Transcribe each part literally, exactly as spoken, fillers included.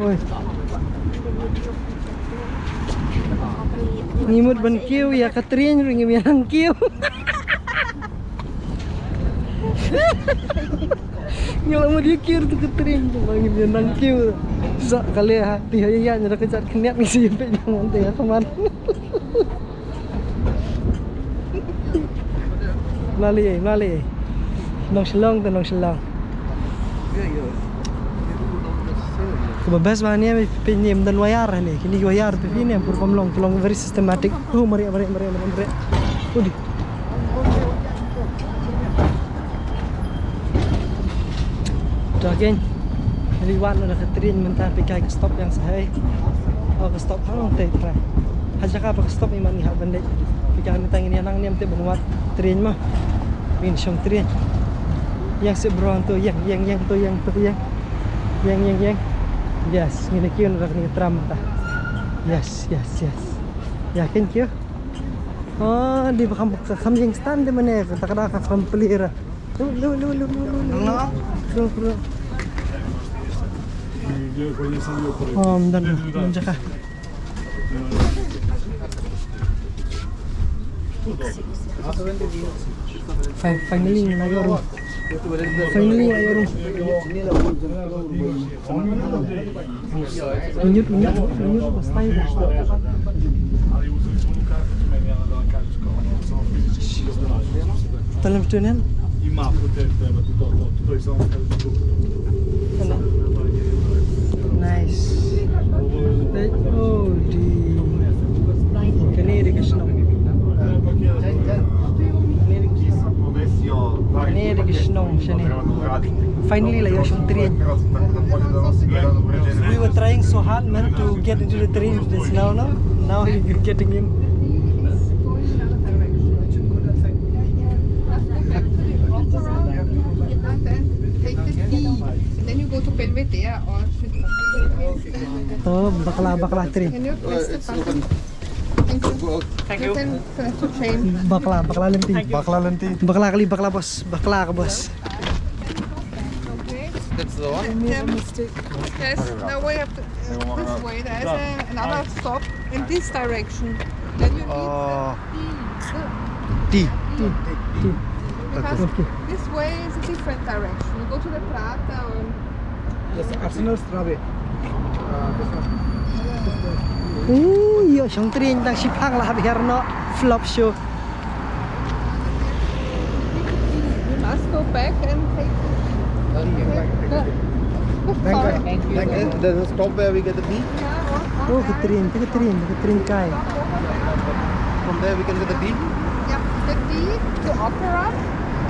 Oi. Ngi mut ban kiew ïa ka train ruh ngim ïa nang kiew. Ngi la mut ïa kiew ruh ka train ruh ngim ïa nang kiew. Sa kali ha ti ha ïa ïa da ka jat khyndiat ngi sa ïa peit nang te ïa ka man. Mlali, mlali. Nong Shillong te nong Shillong. Kaba best ba ne phi ne ym don wire ne. Kine ki wire phi ne pur pom long, long very systematic. Oh, mari, mari, mari, mari, mari. Udi. Jogging. Ri wan na ka train mynta phi kai ka stop ïa nga sa hei. Oh, ka stop hang te tra. Ha jaka ba ka stop i man ngi hap ban dei. Phi kai mynta ngin ïa nang niam te ban wad train ma. Ngin shong train. Ïeng seh bro to ïeng, ïeng, ïeng to ïeng to ïeng. Ïeng, ïeng, ïeng. Yes, ngin ïa kiew na ka tram mynta. Yes, yes, yes. Ya, thank you. Oh, di ba kham, kham ïeng stand de mane, ka ta ka da ka kham peli ra. Lu, lu, lu, lu, lu, lu, lu. Lu, lu. Um, dan, dan jaka. Fi-, finally, la ïoh room. Finally, la ïoh room. Minute, minute, minute, basta. Talem tu nen. Nice. Oh, di. Kane dei ka shnong. Kane dei ka shnong shane. Finally, la ïoh shong train. We were trying so hard, man, to get into the train just now, no? Now you're getting in. Then you go to Pelvetea or To bakla, bakla train. Can you press the button? Thank you. You can press to change. Bakla, bakla lynti. Bakla lynti. Bakla kali, bakla bos, bakla ka bos. Okay. That's the one. Then, yes, now we have to, uh, this way. There's a, another stop in this direction. Then you need the T. T. T. T. Because this way is a different direction. You go to the Prater or Yes, Arsenal Strabe. Uh, this one. Ïoh shong train tang shipang la hap hiar no flop show. We must go back and take the, the, the car. Thank you. There's a stop where we get the B. Oh, ka train, ka train, ka train kai. From there we can get the B. Yeah, the B to Opera,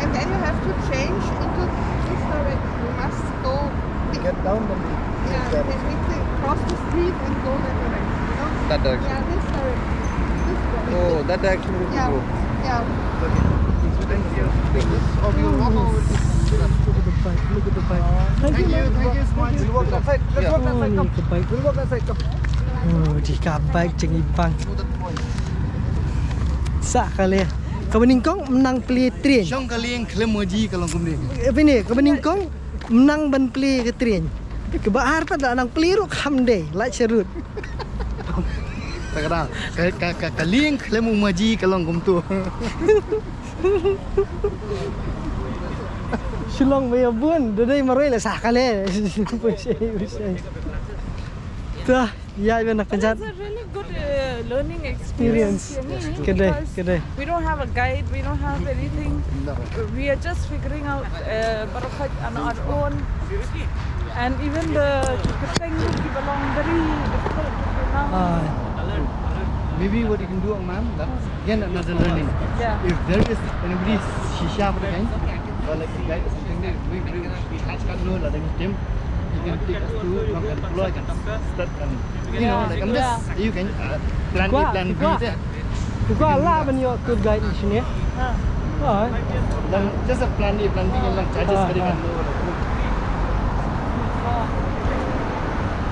and then you have to change into this direction. You must go. Get down the, yeah, they, they, they cross the street and go that direction, you know? That direction. Yeah, this direction. This way. Oh, that direction we have to go. Yeah. Yeah. Okay. Thank you. Thank you. Or we will walk over to. Look at the bike. Look at the bike. Thank you, thank you so much. We'll walk that side. Let's walk that side. Come. Oh, ni ka bike. We'll walk that side. Come. Oh, di ka bike jong i bang. Sa kali. Kaba nyngkong mynta plie train. Shong ka lieng khlem maji ka long kumne. Eh, phi ne, kaba nyngkong mynta ban plie ka train. Kaba ar pat da nang plie ruh kham dei, lait sharud. Ta ka da, ka, ka, ka, ka lieng khlem u maji ka long kumtu. Shillong ba ïa bun, da dei marwei la sah kali. Bushai, bushai. Ta. Yeah, even a But it's a really good, uh, learning experience for me. Ka dei, because ka dei. We don't have a guide, we don't have anything. We are just figuring out, uh, Baroka on our own. And even the, the thing ki ba long very difficult to pronounce. Ah. Maybe what you can do, ma'am, that's again another learning. Yeah. If there is anybody shisha for the guide, or like a guide or something, we, we, we, you can take us to, you can follow, you can start, and You know, like, I'm just, you can, uh, plan A, plan B there. Phi kwah lah ban ïoh tour guide shane? Ha. Just a plan A, plan B, and charges ka dei kan.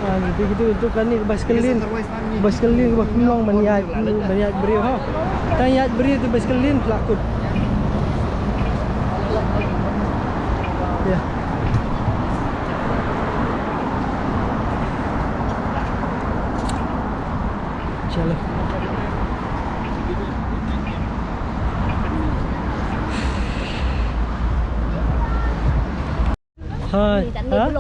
Ah, phi kito, kito kane ka bicycle lane. Bicycle lane kaba kham long ban ïaid, ban ïaid briew ha. Tang ïaid briew tu bicycle lane phi lah kut. Yeah. Chalo. Hai. Ha?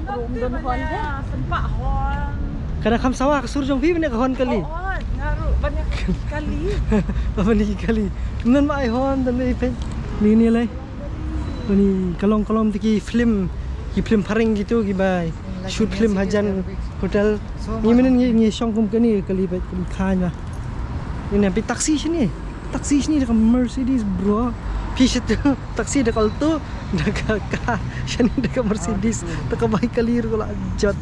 Ka dang kham sawa ka sur jong phi ban ïa ka hon kali. Oh, nga ruh ban ïa ka kali. Ban ïa ka kali. Mynta ma ai hon, mynta ma ai peit. Ni ni lai. Ni ka long, ka long te ki film, ki film phareng kitu kiba shoot film hajan hotel. Ngi mynnin ngi, ngi shong kum kane kali ba kum khain ba. Ni ne phi taxi shane. Taxi shane da ka Mercedes, bro. Phi sha tu taxi da ka Alto, da ka, ka shane da ka Mercedes, da ka bai kali ruh la jot.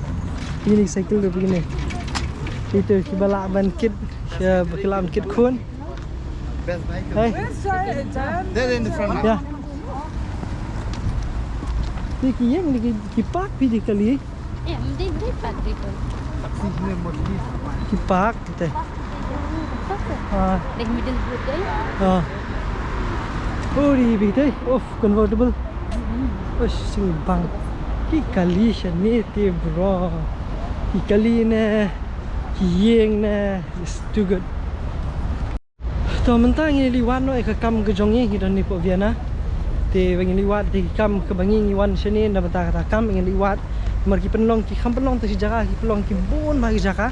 Ini cycle ruh begini. Itu kiba lah ban kit, kiba lah ban kit khun. Hey. Where's Jay-, Jay? They're in the front. Yeah. Te ki ïeng, te ki, ki park phi te kali. Eh, mdei, mdei park dei tu. Ki park te. Ah. Dei middle road dei. Ah. Oh, di bi te. Of convertible. Oh, sing bang. Ki kali shane te, bro. Ki kali ne. Ki ïeng ne. It's too good. To mynta ngi leit wad noh ïa ka kam ka jong ngi, ngi don ni poh Vienna. Te ba ngi leit wad te ki kam kaba ngi ngi wan shane na bynta kata ka kam ngi leit wad. Namar ki pynlong ki kham pynlong te shi jaka, ki pynlong ki bun bha ki jaka.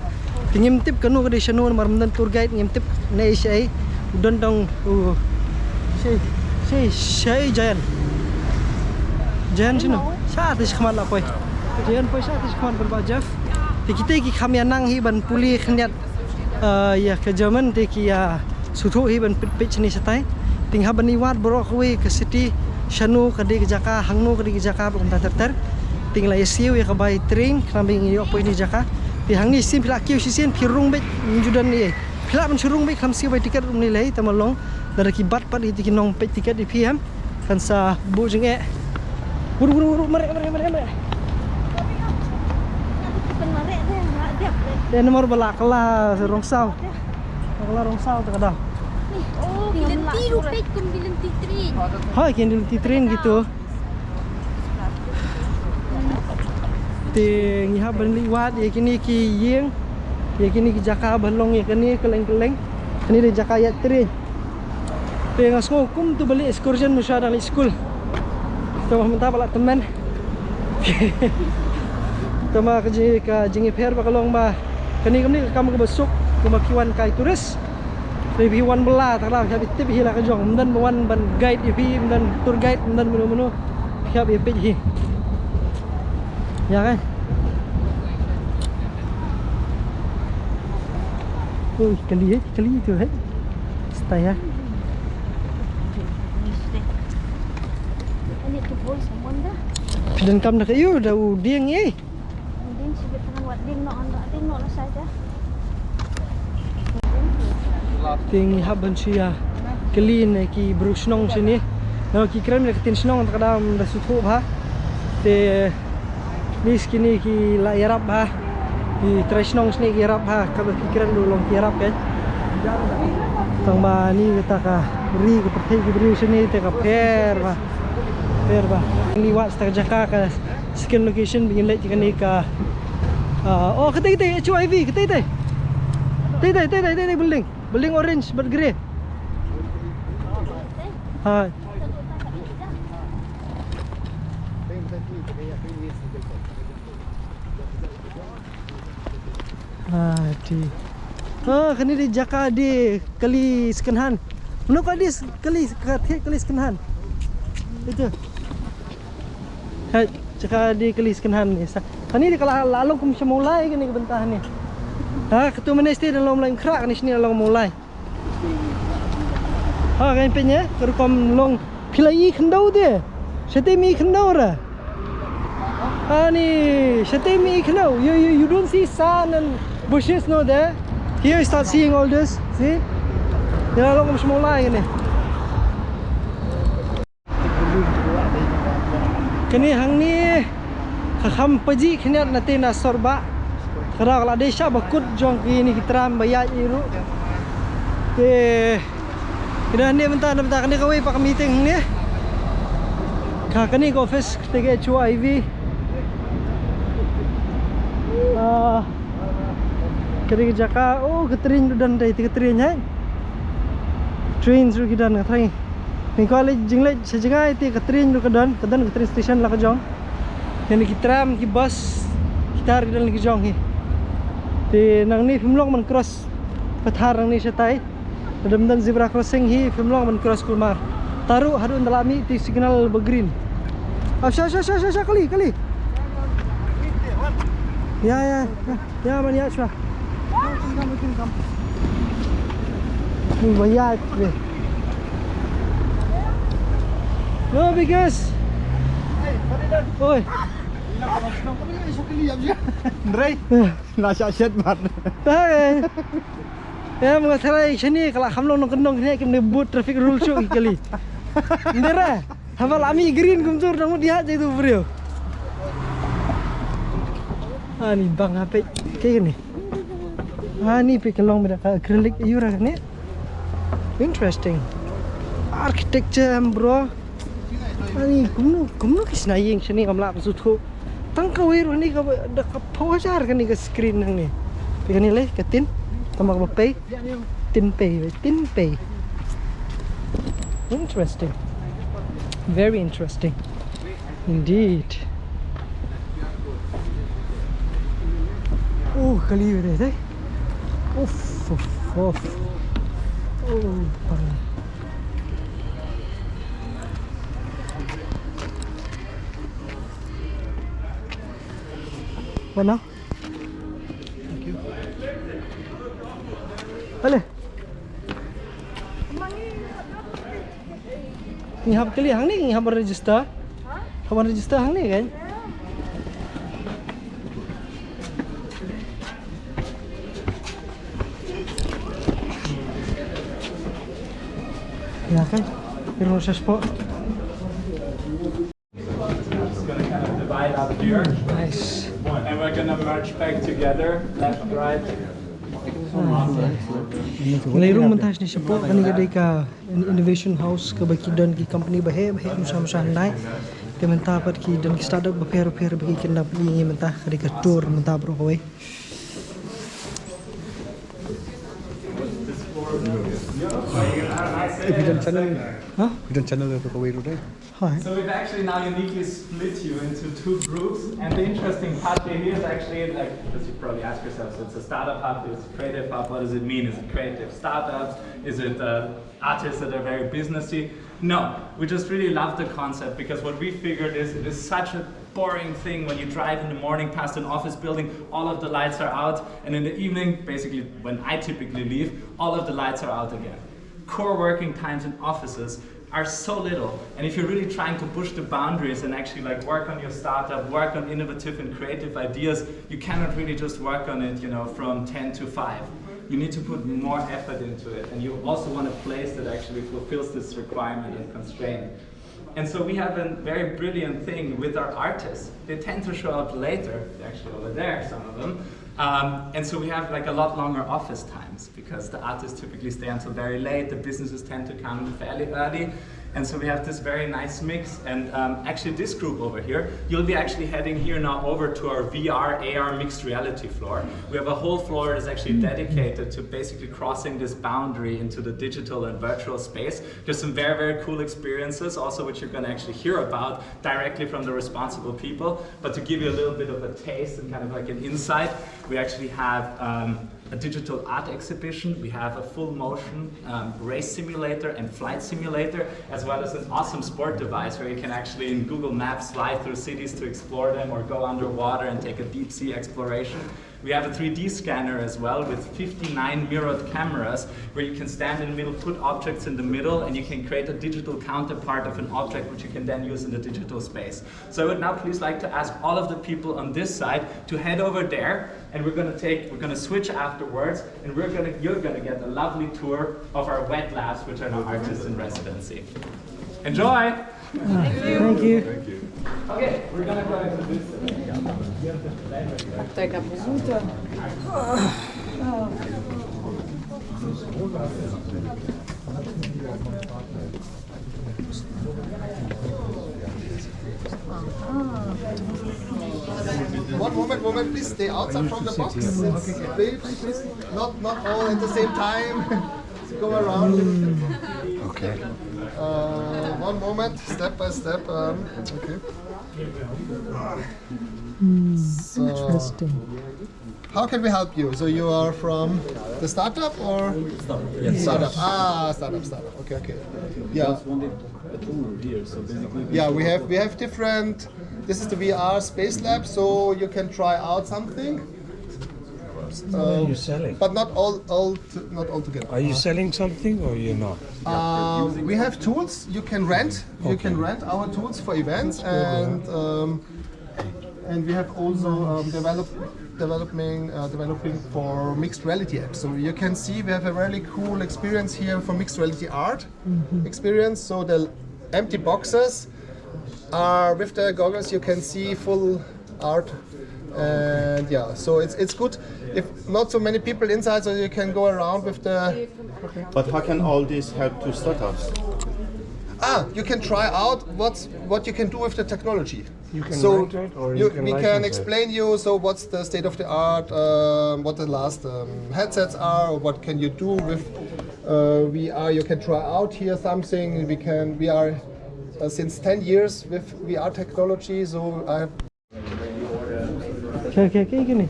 Te ngim tip kano ka dei shano namar ym don tour guide, ngim tip ne shaei. U don dang u shaei, shaei, shaei Jayan. Jayan shano? Sha te shi khmat la poi. Jayan poi sha te shi khmat ban ba Jeff. Te kita ki kham ïa nang hi ban pule khyndiat. Ah, ïa ka German te ki ïa sngewthuh hi ban peit peit shane shatai. Te ngi hap ban ïa wad baroh kawei ka city, shano ka dei ka jaka, hangno ka dei ka jaka, ba kumta ter ter. Te ngi la ïa siew ïa ka bai train, khnang ba ngin ïoh poi shane jaka. Te hangne shisien phi la kiew shisien phi rung beit, ngim ju don ei. Phi lah ban shu rung beit, khlem siew bai tiket ruh ym lei lei, tang ba long lada ki bat pat ïa ki nongpeit tiket ïa phi em. Kan sa buh jingeh. Wur, wur, wur, mareh, mareh, mareh, mareh. Pynmareh deh, mareh deh. Eh, namar ba la kylla rong saw. La kylla rong saw te ka daw. Oh, ki lynti ruh peit kum ki lynti train. Ha, ki lynti train kitu. Te ngi hap ban leit wad ïa kine ki ïing, ïa kine ki jaka ba long ïa kane kylleng kylleng. Kane dei jaka ïaid train. Te nga sngew kum tu ba leit excursion mynshuwa dang leit skul. Te mynta ba la tymmen. Te ma ka jing, ka jingïapher ba ka long ba kane kam dei ka kam kaba suk, kumba phi wan kai tourist. Te phi wan bylla, te ka daw phi hap tip hi la ka jong, ym don ba wan ban guide ïa phi, ym don tour guide, ym don mano mano. Phi hap ïa peit hi. Ïa kai. Ui, kali eh, kali tu eh. Style eh. Phi donkam da ka ïu da u dieng eh. Te ngi hap ban shu ïa kylli na ki briew shnong shane. Na ki kren na ka ktien shnong ta ka daw ym da sngewthuh bha. Te at least kine ki la ïarap bha. Ki trai shnong shane ki ïarap bha, kaba ki kren ruh long ki ïarap kan. Tang ba ni kata ka ri ka pyrthei ki briew shane te ka pher bha. Pher bha. Ngi wad sa ka jaka ka second location ba ngin leit kane ka, ah, oh, katei, katei, H Y V, katei, katei. Katei, katei, katei, katei, katei building. Building orange bad grey. Ha. Ah, ti. Ah, kane dei jaka dei kali second hand. Mano ka dei kali, ka thied kali second hand. Itu. Hai, jaka dei kali second hand ni. Sa, kane dei ka la, la long kum sha Mawlai kane ka bynta ni. Ha, katu mynne shatei da long Mawlai Umkhrah, kane shane da long Mawlai. Ha, kan peit ne, ka rukom long. Phi la i khyndew de. Shatei me i khyndew ra. Ani, shatei me i khyndew. You, you, you don't see sun and bushes, no, there? Here you start seeing all this. See? Ïa la long kum sha Mawlai kane. Kane hangne ka kham pajih khyndiat na te na Sorbah. Ka daw ka la dei sha ba kut jong kine ki tram ba ïaid ïa ruh. Te kine hangne mynta, na mynta kane kawei pat ka meeting hangne. Ka kane ka office te ka H Y V. Ah, Ka dei ka jaka, oh, ka train ruh don dei, te ka train, hai. Train ruh ki don, ka train. Ni kwah leit jingleit sha jngai te ka train ruh ka don, ka don ka train station la ka jong. Kane ki tram, ki bus, ki tar ki don ki jong hi. Te nangne phim long ban cross pathar nangne shatai. Lada ym don zebra crossing hi phim long ban cross kulmar. Te ruh haduh ynda la mih te signal ba green. Ah, sha sha sha sha sha kali kali. Ya ya ya. Ya man ya sha. Ni ba ya. No, because. Oi. Ndrei. Na sha shet bat. Hai. Em nga tharai shane ka la kham long nongkyndong ne kim ne but traffic rule shuh ki kali. Ndera. Haba la mih green kumtu dang mut ïa jaitu briew. Ani bang ha peit. Kaei kane? Ani peit ka long bad ka acrylic ïa u ra kane. Interesting. Architecture em bro. Ani kumno kumno ki shna ïing shane kam lah ban sngewthuh. Tang kawei ruh hangne ka da ka phew hajar kane ka screen hangne. Te kane lei ka tin. Tang ba pei. Tin pei, tin pei. Interesting. Very interesting. Indeed. Oh, kali deh, deh. Uff, uff, uff. Oh, pang. Mana? Thank you. Ale. Ngi hap kylli hangne, ngi hap register. Hap register hangne kan? Ya kan? Pero sa spot. It's gonna kind of divide up here. Nice. And we're gonna merge back together, left, right. Ngi la ïa rung mynta shane shapoh, kane ka dei ka Innovation House kaba ki don ki company ba heh ba heh, masa masa hyndai. Te mynta pat ki don ki startup bapher bapher ba ki kynduh ïa ngi mynta, ka dei ka tour mynta baroh kawei. If you don't channel, huh? You don't channel the way today. Hi. So we've actually now uniquely split you into two groups, and the interesting part here is actually, like, because you probably ask yourself, so it's a startup hub, it's a creative hub, what does it mean? Is it creative startups? Is it, uh, artists that are very businessy? No, we just really love the concept, because what we figured is it is such a boring thing when you drive in the morning past an office building, all of the lights are out, and in the evening, basically when I typically leave, all of the lights are out again. Core working times in offices are so little. And if you're really trying to push the boundaries and actually, like, work on your startup, work on innovative and creative ideas, you cannot really just work on it, you know, from ten to five. You need to put more effort into it. And you also want a place that actually fulfills this requirement and constraint. And so we have a very brilliant thing with our artists. They tend to show up later. They're actually over there, some of them. Um, and so we have, like, a lot longer office times because the artists typically stay until very late. The businesses tend to come fairly early. And so we have this very nice mix. And, um, actually, this group over here, you'll be actually heading here now over to our V R, A R mixed reality floor. We have a whole floor that is actually dedicated to basically crossing this boundary into the digital and virtual space. There's some very, very cool experiences also, which you're gonna actually hear about directly from the responsible people. But to give you a little bit of a taste and kind of, like, an insight, we actually have, um, a digital art exhibition. We have a full motion, um, race simulator and flight simulator, as well as an awesome sport device where you can actually, in Google Maps, fly through cities to explore them or go underwater and take a deep sea exploration. We have a three D scanner as well with fifty-nine mirrored cameras where you can stand in the middle, put objects in the middle, and you can create a digital counterpart of an object which you can then use in the digital space. So I would now please like to ask all of the people on this side to head over there, and we're gonna take, we're gonna switch afterwards, and we're gonna, you're gonna get a lovely tour of our wet labs, which are now artists in residency. Enjoy! Thank you. Okay, we're gonna go into this. One moment, moment, please stay outside from the box. Please, please, please. Not, not all at the same time. Go around. Okay. Uh, one moment, step by step. Um, okay. So, interesting. How can we help you? So you are from the startup or startup? Ah, startup, startup. Okay, okay. Yeah. Yeah, we have we have different. This is the V R space lab, so you can try out something. What are you selling? But not all, all, to, not all together. Are you selling something or you're not? Uh, we have tools you can rent. You can rent our tools for events, and um, and we have also um, develop, developing uh, developing for mixed reality apps. So you can see we have a really cool experience here for mixed reality art experience. So the empty boxes are with the goggles. You can see full art, and yeah, so it's it's good if not so many people inside, so you can go around with the. But how can all this help to startups? Ah, you can try out what's what you can do with the technology. You can so rent it or you, you can we can license it. Explain you. So what's the state of the art? Um, what the last um, headsets are? What can you do with uh, V R? You can try out here something. We can. We are uh, since ten years with V R technology. So I have. Okay, okay, okay, gini.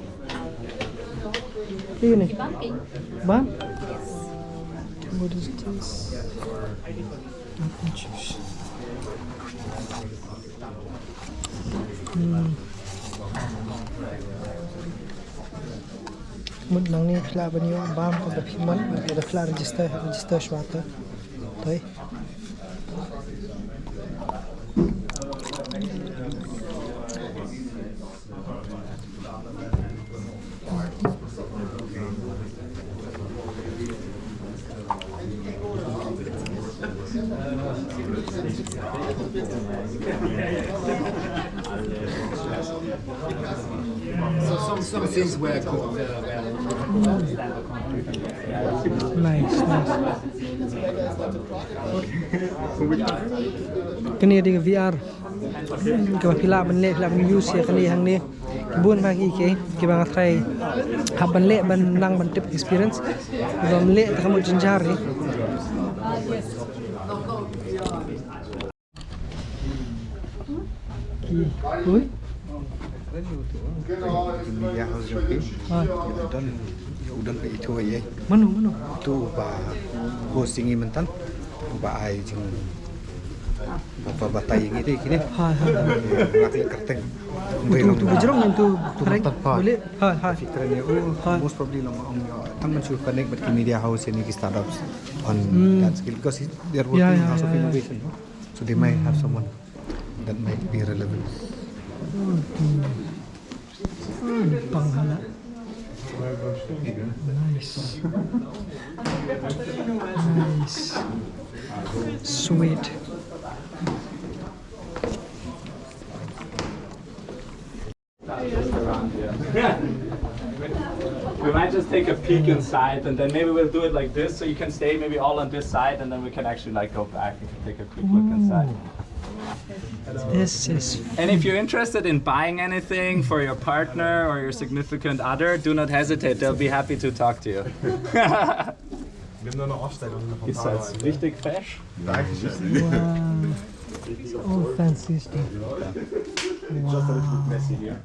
Gini. Bam? What is this? Hmm. Mut nangne phi lah ban ïoh bam, ka phi mon, ka phi lah register, register shuwa te. Toi. So some, some things were cooked, uh, were Nice, nice. Kane dei ka V R. Kaba phi lah ban leh, phi lah ban use ïa kane hangne. Bun ma ki ki kiba nga try hap ban leh ban nang ban tip experience. Bym leh te ka mut jynjar ri. Ki ui. Media house jong ki. Ha. Udan, udan phi ithuh ïa. Mano, mano? Uto ba hosting i mynta. Ba ai jong Ba, ba, batai ïa ngi te kine. Ha, ha. Ngak ïa kyrteng. Utu, utu ba jrong, utu. Utu ba jrong. Ha, ha. Fikir ni, oh, most probably long ong ïa. Tang ban shu connect bad ki media house ïa ni ki startups on that skill because they are working in House of Innovation, no? So they might have someone that might be relevant. Pang hana. Nice. Nice. Sweet. We might just take a peek inside and then maybe we'll do it like this so you can stay maybe all on this side and then we can actually like go back and take a quick look inside. This is And if you're interested in buying anything for your partner or your significant other, do not hesitate. They'll be happy to talk to you. Wir haben nur noch Aufsteller und noch ein Ist paar das Leute. Richtig fesch? Dankeschön. Wow. It's all fancy stuff. Just a little bit messy here.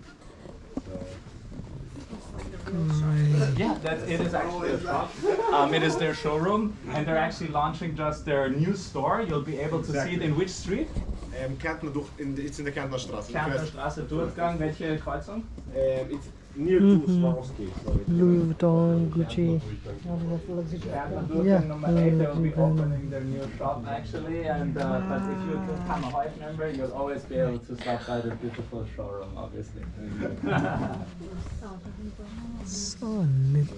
Great. Yeah, that it is actually a shop. Um, it is their showroom, and they're actually launching just their new store. You'll be able to see it in which street? Ähm, Kärntner durch, in, it's in the Kärntner Straße. Kärntner Straße, Durchgang. Welche Kreuzung? Ähm, it's near to Swarovski. So it's Louis Vuitton, Gucci. Kärntner Durchgang Nummer eight, they will be opening their new shop actually. And uh, but if you become a Hoyt member, you'll always be able to stop by the beautiful showroom, obviously. Solid.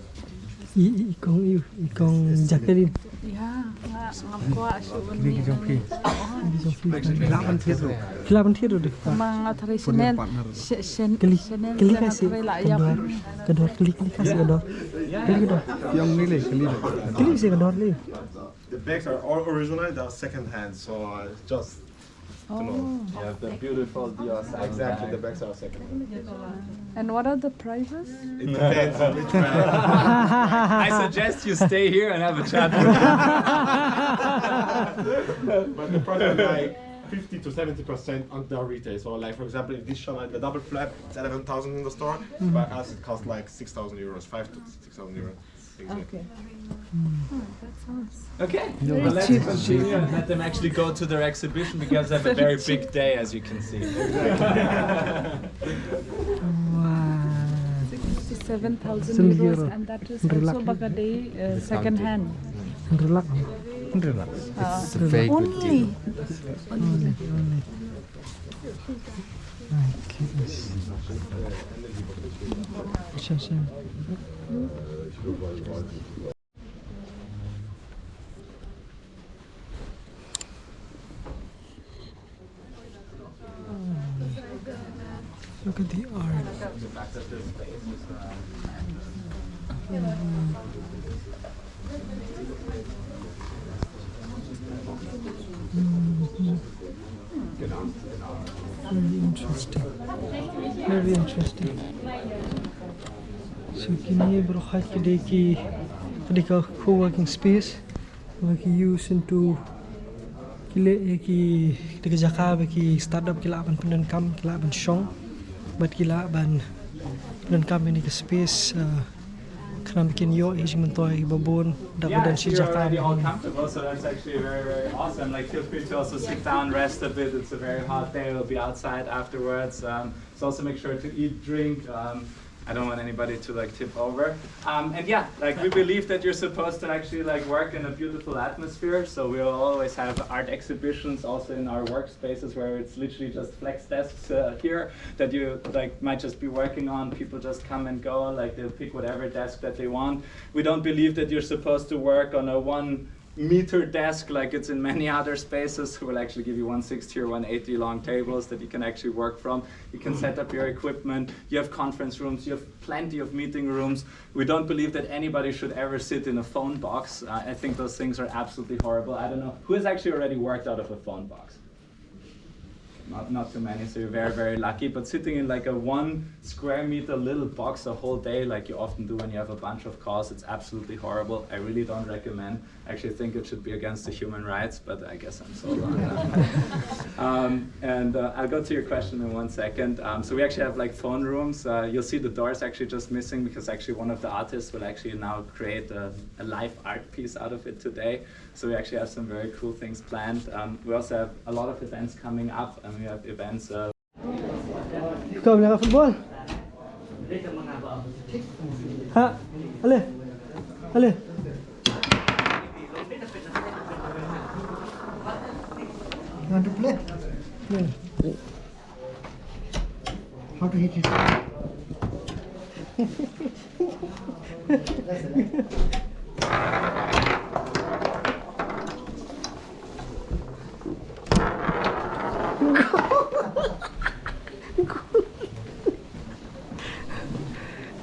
I, i kong i, i kong Jacqueline. Ya, nga ngam kwah shu. Kini ki jong phi. Kini ki jong phi. Phi lah ban thied ruh. Phi lah ban thied ruh deh. Ma nga try Chanel. Chanel. Kylli, kylli ka seh ka dor. Ka dor, kylli, kylli ka seh ka dor. Kylli ka dor. Kylli seh ka dor lei. The bags are all original, they are second hand, so uh, just Oh. You have the beautiful Dior sandal. Exactly, the bags are second. And what are the prices? It depends on which brand. I suggest you stay here and have a chat with me. But the product, like, fifty to seventy percent on the retail. So, like, for example, if this shoe, like, the double flap, it's eleven thousand in the store. By us, it costs, like, six thousand euros, five to six thousand euros. Exactly. Okay. Hmm, that sounds Okay, well, let's continue and let them actually go to their exhibition because they have a very big day, as you can see. Wow. Sixty-seven thousand euros, and that is also baka dei, uh, second hand. Relax. Relax. Uh, It's a very good only. Deal. Only. My goodness. Sure, sure. Look at the art. Very interesting. Very interesting. So kine baroh ki dei ki, ki dei ka co-working space ba ki use into, ki leh ïa ki, dei ka jaka ba ki startup ki lah ban pyndonkam, ki lah ban shong bad ki lah ban pyndonkam ïa kane ka space, uh, khnang ba kin ïoh ïa ki jingmyntoi ba bun da Yeah, kaba don shi you're jaka already all ba. Comfortable, so that's actually very, very awesome. Like, feel free to also sit down, rest a bit. It's a very hot day. We'll be outside afterwards. Um, so also make sure to eat, drink. Um, I don't want anybody to, like, tip over. Um, and yeah, like, we believe that you're supposed to actually, like, work in a beautiful atmosphere. So we'll always have art exhibitions also in our workspaces where it's literally just flex desks, uh, here that you, like, might just be working on. People just come and go, like, they'll pick whatever desk that they want. We don't believe that you're supposed to work on a one meter desk like it's in many other spaces. We'll actually give you one sixty or one eighty long tables that you can actually work from. You can set up your equipment. You have conference rooms. You have plenty of meeting rooms. We don't believe that anybody should ever sit in a phone box. Uh, I think those things are absolutely horrible. I don't know who has actually already worked out of a phone box. Not, not too many, so you're very, very lucky. But sitting in, like, a one square meter little box a whole day, like you often do when you have a bunch of calls, it's absolutely horrible. I really don't recommend. I actually think it should be against the human rights, but I guess I'm sold on that. Um, and, uh, I'll go to your question in one second. Um, so we actually have, like, phone rooms. Uh, you'll see the door is actually just missing because actually one of the artists will actually now create a, a live art piece out of it today. So we actually have some very cool things planned. Um, we also have a lot of events coming up, and we have events, uh, Kau nak football? Ha? Ale. Ale. You want to play? Play. How to hit it?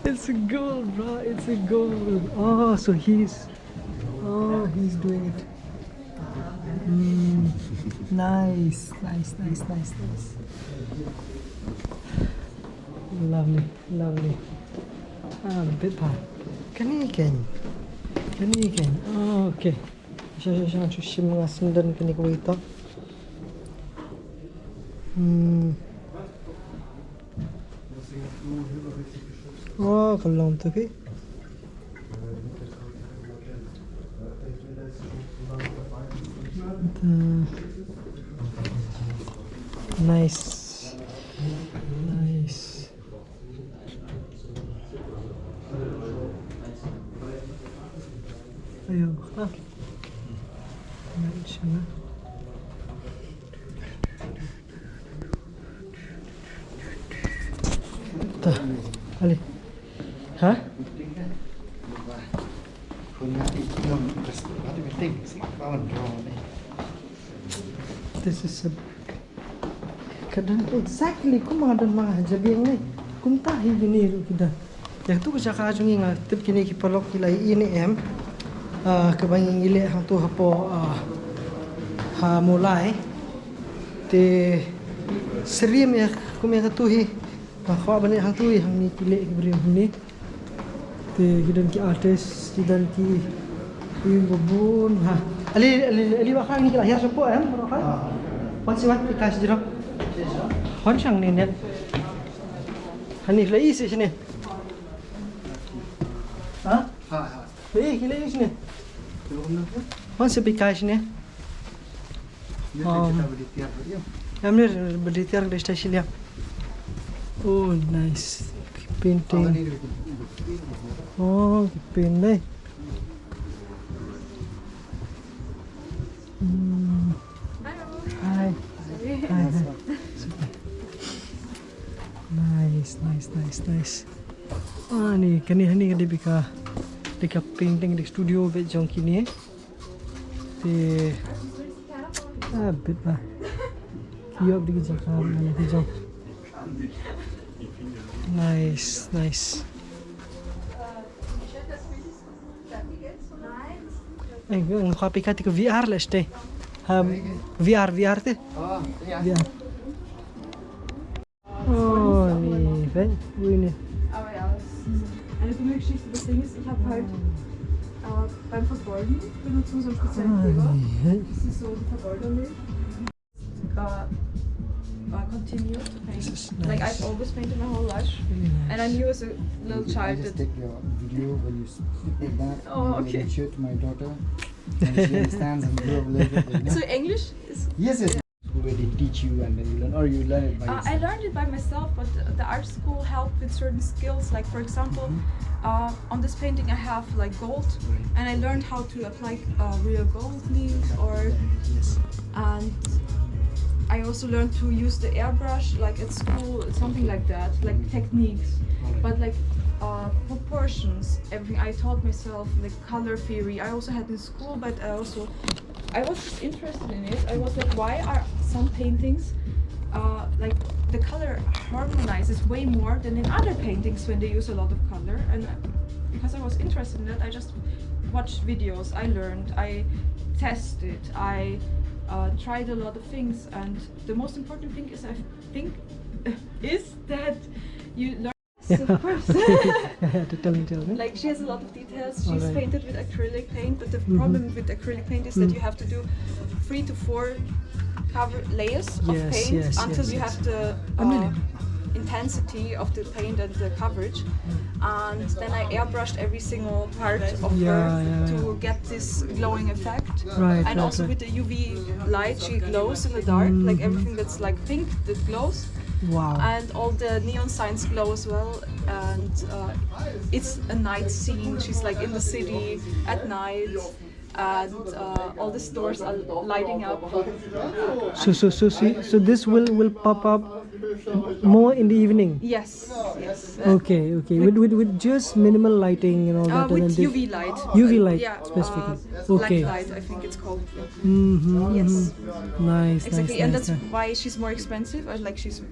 It's a goal, bro. It's a goal. Oh, so he's, oh, he's doing it. Mm. Nice, nice, nice, nice, nice. Lovely, lovely. Ah, bit pa. Kane keiñ. Kane keiñ. Oh, okay. Sha, sha, sha, sha, shim nga sendon kane kawei tok. Hmm. Oh, ka long tu ki. Nice. Nice. Ayo, ha. Nice, ha. Ta, ali. Ha? This is a, ka don exactly kum ka don ma ha jabieng ne. Kumta hi juni ruh ki don. Ïa katu ka jaka jong ngi nga tip kine ki paralok ki la ïohi ne em. Ah, kaba ngi ngi leh hangtu hapoh, ah, ha Mawlai. Te syriem ïa kum ïa katu hi. Ba khwa bane hangtu hi hangne ki leh ki briew hangne. Te ki don ki artist, ki don ki ïing ba bun ha. Ali ali ali ba khang ni ki la hiar shapoh em. Wan si wan pi kai jrong. Wan shang ni ne. Hani la isi sini. Ha? Ha ha. Hei, ki la isi ne. Wan si pi kai sini. Wow. Amir berdiri di atas liang. Oh, nice. Painting. Oh, painting. Hmm. Hi. Hi. Hi. Nice, nice, nice, nice. Ah, ni, kane, hani ka dei bad ka, dei ka painting, dei studio bad jong kine. Te, ah, bit ba. Ki ïoh bad ki jaka, bad ki jong. Nice, nice. Eh, nga khwa pika te ka V R la ste. Um, V R, V R te. V R. Oh, ni, ven, ini. Aber ja, es ist eine dumme Geschichte. Das Ding ist, ich habe halt äh, beim Vergolden benutzen wir so einen speziellen Kleber. Das ist so die Vergoldermilch. Uh, uh, continue to paint. This is nice. Like I've always painted my whole life. Really nice. And I knew as a little child that. I just take your video when you speak like that. Oh, okay. And I can show it to my daughter. And she understands and grow up a little bit like that. So English is. Yes, yes. Where they teach you and then you learn, or you learn it by yourself? Uh, I learned it by myself, but the art school helped with certain skills. Like, for example, mm-hmm. Uh, on this painting, I have like gold, right. And I learned how to apply uh, real gold leaf, or yes. And I also learned to use the airbrush, like at school, something like that, like mm-hmm. Techniques, right. But like uh, proportions, everything I taught myself, like color theory. I also had in school, but I also I was just interested in it. I was like, why are some paintings, uh, like, the color harmonizes way more than in other paintings when they use a lot of color? And uh, because I was interested in that, I just watched videos, I learned, I tested, I uh, tried a lot of things. And the most important thing is, I think, is that you learn. Yes, of course. To tell me, tell me. Like, she has a lot of details. She's painted with acrylic paint, but the problem with acrylic paint is that you have to do three to four cover layers of paint until you have the uh, intensity of the paint and the coverage. And then I airbrushed every single part of her to get this glowing effect. Right. And also with the U V light, she glows in the dark. Like everything that's like pink that glows. Wow. And all the neon signs glow as well. And uh, it's a night scene. She's like in the city at night, and uh, all the stores are lighting up. So, so, so, so, so this will will pop up more in the evening. Yes, yes. Okay, okay. With, with with just minimal lighting and all that. Uh, with U V light. U V light, yeah, specifically. Uh, okay. Black light, I think it's called. Mm-hmm. Yes. Nice. Exactly, nice, and nice, that's why she's more expensive. Or like she's,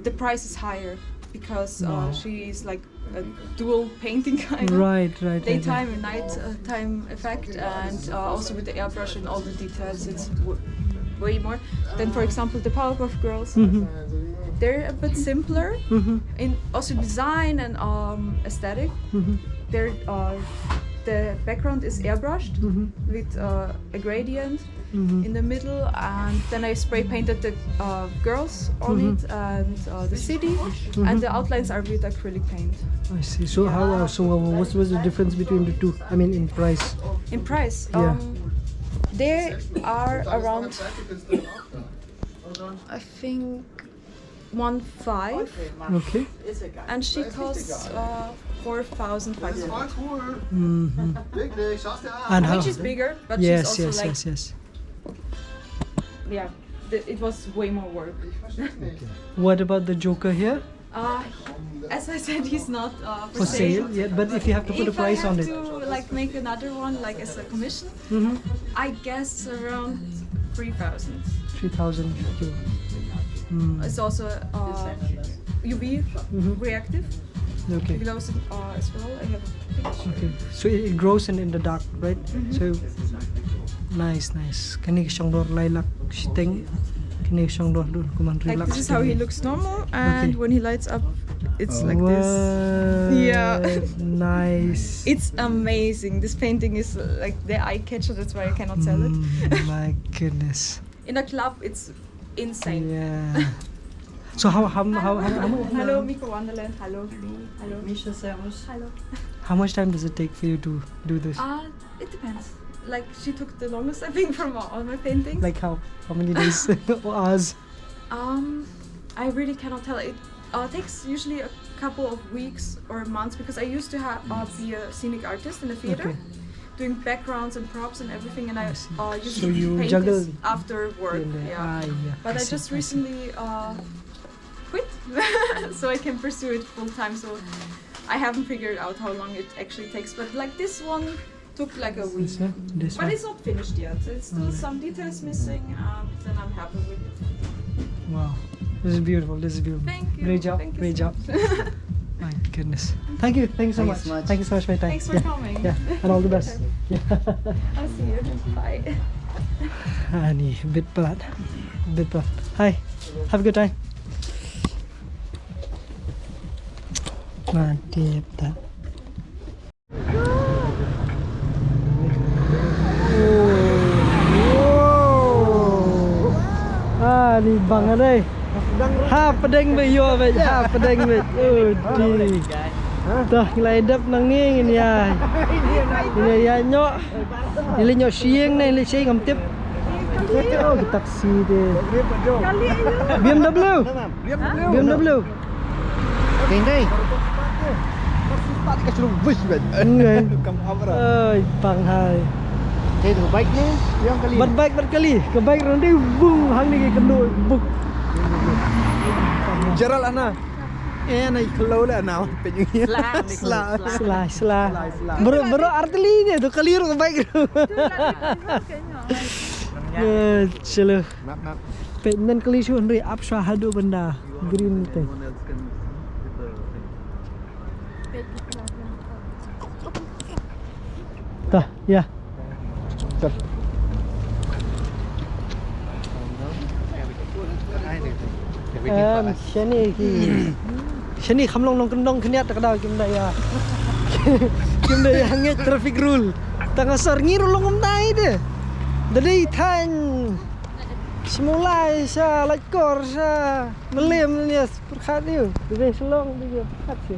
the price is higher because uh, she's like a dual painting kind of. Right, right. Daytime and night uh, time effect, and uh, also with the airbrush and all the details, it's way more. Then, for example, the Powerpuff Girls, mm-hmm. They're a bit simpler mm-hmm. In also design and um, aesthetic. Mm-hmm. They're uh, the background is airbrushed mm-hmm. With uh, a gradient. Mm-hmm. In the middle, and then I spray painted the uh, girls on mm-hmm. It and uh, the city, mm-hmm. And the outlines are with acrylic paint. I see. So how? Uh, so what was, was the difference between the two? I mean, in price. In price, yeah. Um, they are around. I think one five. Okay. And she costs uh, four thousand five hundred. Mm-hmm. And which how? Is bigger, but yes, she's also yes, like, yes, yes. Yeah, the, it was way more work. Okay. What about the Joker here? Uh, as I said, he's not uh, for, for sale. Sale yet, but if you have to put if a price I have on to, it, like, make another one, like, as a commission, mm-hmm. I guess around three thousand. Three thousand. Mm. It's also uh, U V mm-hmm. Reactive. Okay. Glows uh, as well. I have a picture. Okay. So it, it grows in, in the dark, right? Mm-hmm. So nice, nice. Kane ka shong dor lai lak shiteng. Ni shong doh dun, kuman. Like, relax this is how he looks normal, and okay, when he lights up, it's like this. Wow. Yeah. Nice. It's amazing. This painting is, uh, like, the eye catcher. That's why I cannot sell it. Mm, my goodness. In a club, it's insane. Yeah. So how, how, how, how, how much? Hello, Miko Wonderland. Hello. Hello. Misha Servus. Hello. How much time does it take for you to do this? Uh, it depends. Like, she took the longest, I think, from all my paintings. Like how? How many days or hours? Um, I really cannot tell. It, uh, takes usually a couple of weeks or months, because I used to ha-, uh, be a scenic artist in the theater, okay, doing backgrounds and props and everything, and I, I see, uh, used to paint this after work. So you juggle. Yeah. Ah, yeah. But I see, I just recently, uh, quit, so I can pursue it full time. So I haven't figured out how long it actually takes, but, like, this one took, like, a week. This one? This one? But it's not finished yet. It's still some details missing, um, then I'm happy with it. Wow. This is beautiful. This is beautiful. Thank you. Great job. Thank you so much. Great job. My goodness. Thank you. Thank you so much. Thank you so much. Thank you so much for your time. Thanks for coming. Yeah. Yeah. And all the best. Yeah. I'll see you. Bye. Ani bit palat. Bit palat. Hi. Have a good time. Mantap. Ah, ni bang adai. Ha pdeng beit, ïoh beit, ha pdeng beit. Oh, di. Dah ngi la dep nangne ngin ïa. Ngin ïa ñiuh. Ngi la ñiuh sha ïing ne, ngi la sha ïing ngam tip. Oh, ki taxi de. B M W. B M W. Dei, dei. Ngai. Ai, pang hai. Dei tu bike ni, yang kali. Bad bike, bad kali. Ka bike ruh dei bung, hangne ki kynduh bung. Jeral ana. Eh, na i khlo le ana. Sla. Sla, sla. Sla, sla. Bro, bro, arteli ni tu kali ruh ka bike ruh. Eh, chalo. Map, map. Peit nan kali shu hynrei ap shwa haduh bynda green te. Tah, ïa. Sir. Em, shane ki. Shane kham long nongkyndong khyndiat, ta ka daw kim da ïa. Kim da ïa ngeit traffic rule. Tang asor ngi ruh long kumta hi de. Da dei thaiñ Shmulai sha Laitkor sha Mylliem ne pyrkhat ïa u. Da dei Shillong da ïa pyrkhat sha.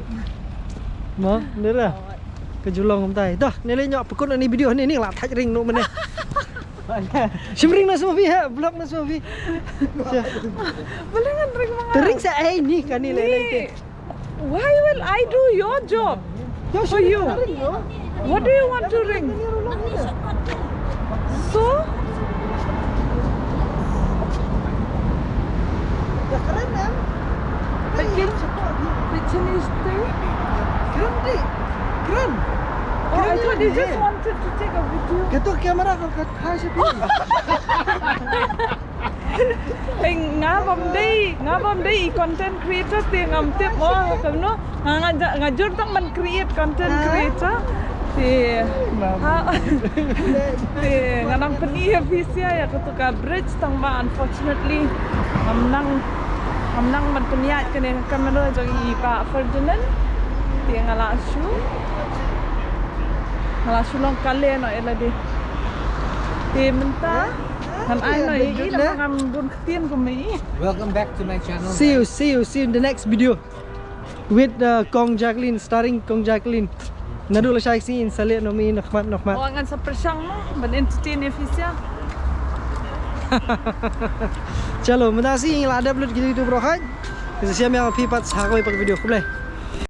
Mo, nera. Ka ju long kumta hi. Dah, ne lei ñiuh pynkut na ni video ne, ni la thait ring noh mynne. Shim ring na sma phi ha, vlog na sma phi. Sha. Boleh ngan ring ma nga? Te ring sa ai ni kane lei lei te. Why will I do your job for you? What do you want to ring? So? Pidgin? Pidginese thing? Kren di. Kren. Oh, I thought you just wanted to take a video. Kato camera ka, ka, ka, Hei, nga bym dei, nga bym dei i content creator te ngam tip mo, kumno. Nga, nga, nga jur tang ban create content creator. Te, ha, te nga nang pyni ïa phi sha ïa kato ka bridge tang ba unfortunately ngam nang, ngam nang ban pynïaid kane ka camera jong i Bah Ferdinand. Te nga la shu, nga la shu long kale noh ïa lade. Te mynta ngan ai noh ïa i, namar ngam bun ktien kum i. Welcome back to my channel, guys. See you, see you, see you in the next video with, uh, Kong Jacqueline, starring Kong Jacqueline. Naduh lashai ka sngi ngin sa leit noh ma i na khmat, na khmat. Oh, ngan sa pyrshang noh ban entertain ïa phi sha. Chalo, mynta shi ngi la dep lut kito kito baroh. Ngin sa ïashem ïa phi pat ha kawei pat ka video. Khublei.